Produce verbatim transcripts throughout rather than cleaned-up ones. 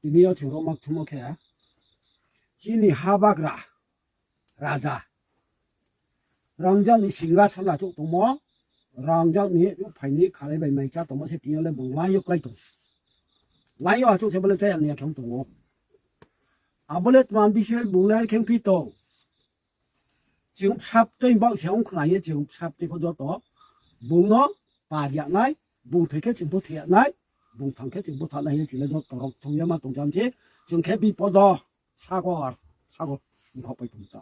Tini o chwng rwma thumo khe chini ha bagra raja rangjakni singhason achuk tongmo, rangjakni phaini khalai bai mai cha tongmo se tini le bung laio klai tong. Laio achuk se bole chaya niya khe tongo. Abole tman bisel bung lai khe phi tong. Chwng bwsap tei bak se wng khwlaiya, chwng bwsap tei pho joto bungno par yaknai, bung thwi khe chwng bwthwi yaknai, bung thang khe chwng bwthanai hinwi chwng le joto rok thwngya ma tong jam se, chwng khe bipodo sagor, sagor wngkhok pai tong ta.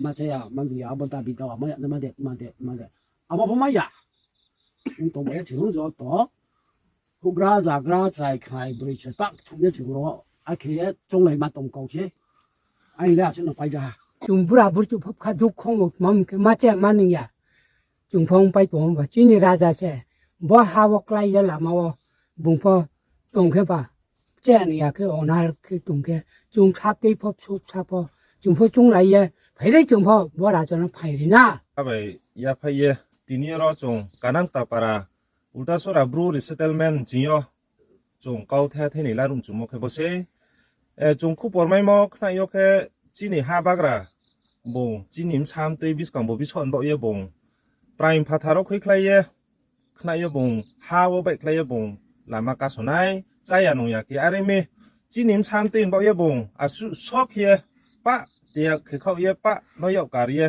Ma chaya, ma ya, abo da bi da, ma ya, ma de, ma de, ma de. Abo pho ma ya. Wng tong bai chwng joto hugra jagra chwrai khnai bwrwi se tak thungya chwng ro, a khe ye chonglai ma tong kok se. Ani le aswk no paija. Chwng bura bwrwi phap kha duk khong uk mam khe ma che ma nung ya. Chwng phong pai tong ba chini raja se. Bo ha o klai ya lama o bung pho tong khe ba. Che ani ya khe onar khe tong khe chwng sap tei phop sup sap o. Chwng pho chonglai ye phai ri chwng pho bo raja no phai ri na. Abai ya phai ye tini ro chwng Kanang Tapara Ultasora Bru resettlement chingyo chwng kau the theni larung chwngmo khe bo se. Eh, chwng khu pormaimo khnaio khe chini ha bagra bung chini bwsam tei bwskang bo bison bo ye bung prime phatharo khoi khlai ye khnaio bung ha o bai khlai ye bung lama kasonai chaya nung ya khe are me chini bwsam tei bo ye bung asu sok ye pa tiyak khe khau ye pa no yok kar ye.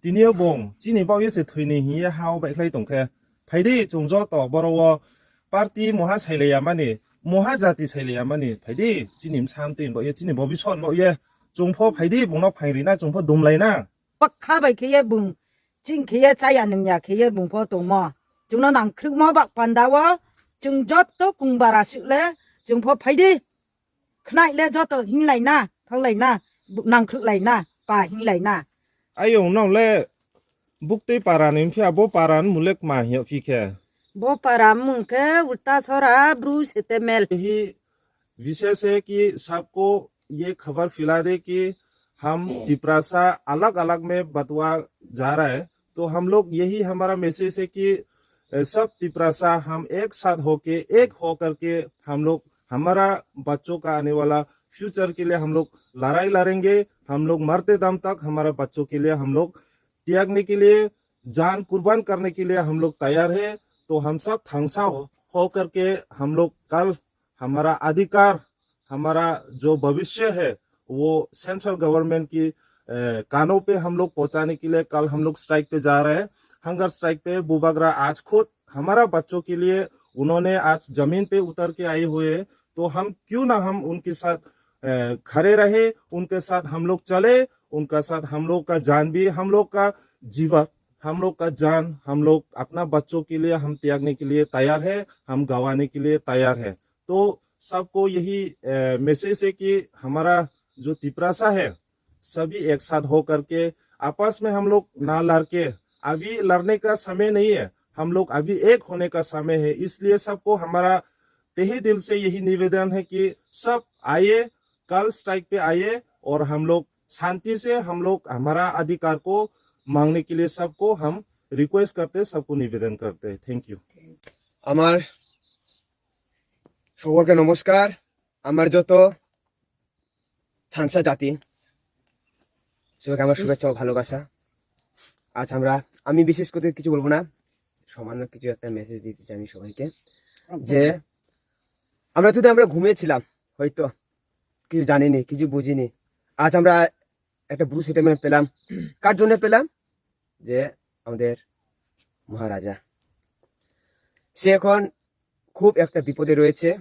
Tini o bung chini bau ye se thwini hiye ha o bai khlai tong khe. Phaidi chwng joto boro o party moha sailaiya mani, moha jati sailaiya mani. Phaidi chini bwsam twi bau ye, chini bo bison bau ye. Chwng pho phaidi bungno phairina, chwng pho dumlaina. Pakha bai khe ye bung, ching khe ye chaya nung ya khe ye bung pho tongmo. Chwngno nangkhrikmo bak panda o, chwng joto kung bara suk le, chwng pho phaidi. Khnai le joto hinglai na, thanglai na, bu-, nangkhruk lai na, pa hinglai na. Ayong nong le buktwi para ni phiya bo para ni mulek ma hiyo phi khe. Bo para mung khe Ultasora Bru Setemel. यही विशेष है कि सबको ये खबर फैला दे कि हम तिपरासा अलग-अलग में बंटवा जा रहा है। तो हम लोग यही हमारा मैसेज है कि, अ, सब तिपरासा हम एक साथ होके, एक होकर के हम लोग हमारा बच्चों का आने वाला फ्यूचर के लिए हम लोग लड़ाई लड़ेंगे। हम लोग मरते दम तक हमारा बच्चों के लिए हम लोग त्यागने के लिए, जान कुर्बान करने के लिए हम लोग तैयार है। तो हम सब थांगसा हो, हो करके हम लोग कल हमारा अधिकार, हमारा जो भविष्य है, वो सेंट्रल गवर्नमेंट की, अ, कानों पे हम लोग पहुंचाने के लिए कल हम लोग स्ट्राइक पे जा रहे हैं। हंगर स्ट्राइक पे बुबागरा आज खुद हमारा बच्चों के लिए उन्होंने आज जमीन पे उतर के आए हुए हैं, तो हम क्यों ना हम उनके साथ, अ, खड़े रहे, उनके साथ हम लोग चले, उनका साथ हम लोग का जान भी, हम लोग का जीवन, हम लोग का जान, हम लोग अपना बच्चों के लिए हम त्यागने के लिए तैयार है, हम गंवाने के लिए तैयार है। तो सबको यही, अ, मैसेज है कि हमारा जो तिपरासा है, सभी एक साथ हो करके आपस में हम लोग ना लड़ के, अभी लड़ने का समय नहीं है, हम लोग अभी एक होने का समय है। इसलिए सबको हमारा तहे दिल से यही निवेदन है कि सब आइए, कल स्ट्राइक पे आइए और हम लोग शांति से हम लोग हमारा अधिकार को मांगने के लिए सबको हम रिक्वेस्ट करते, सबको निवेदन करते हैं। Thank you. আমার সকলকে নমস্কার। আমার যত থাংসা জাতি, সবাইকে আমার শুভেচ্ছা ও ভালোবাসা। আজ আমরা, আমি বিশেষ করে কিছু বলবো না, সামান্য কিছু একটা মেসেজ দিতে চাই আমি সবাইকে, যে আমরা যদি, আমরা ঘুমিয়েছিলাম, হয়তো কিছু জানিনি, কিছু বুঝিনি। আজ আমরা একটা ব্রু সেটেলমেন্ট পেলাম। কার জন্য পেলাম? যে আমাদের মহারাজা, সে এখন খুব একটা বিপদে রয়েছে।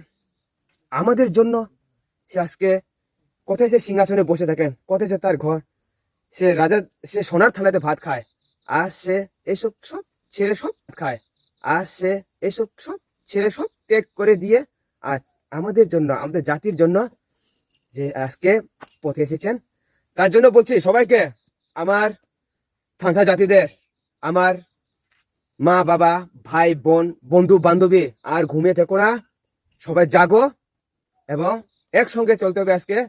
আমাদের জন্য সে আজকে, কোথায় সে সিংহাসনে বসে থাকেন, কোথায় সে তার ঘর, সে রাজা, সে সোনার থালাতে ভাত খায়, আর সে এসব সব ছেড়ে সব খায়, আর সে এসব সব ছেড়ে সব ত্যাগ করে দিয়ে আজ আমাদের জন্য, আমাদের জাতির জন্য যে আজকে পথে এসেছেন, তার জন্য বলছি সবাইকে, আমার থাংসা জাতিদের, আমার মা বাবা, ভাই বোন, বন্ধু বান্ধবী, আর ঘুমিয়ে থেকো না, সবাই জাগো এবং একসঙ্গে চলতে হবে আজকে।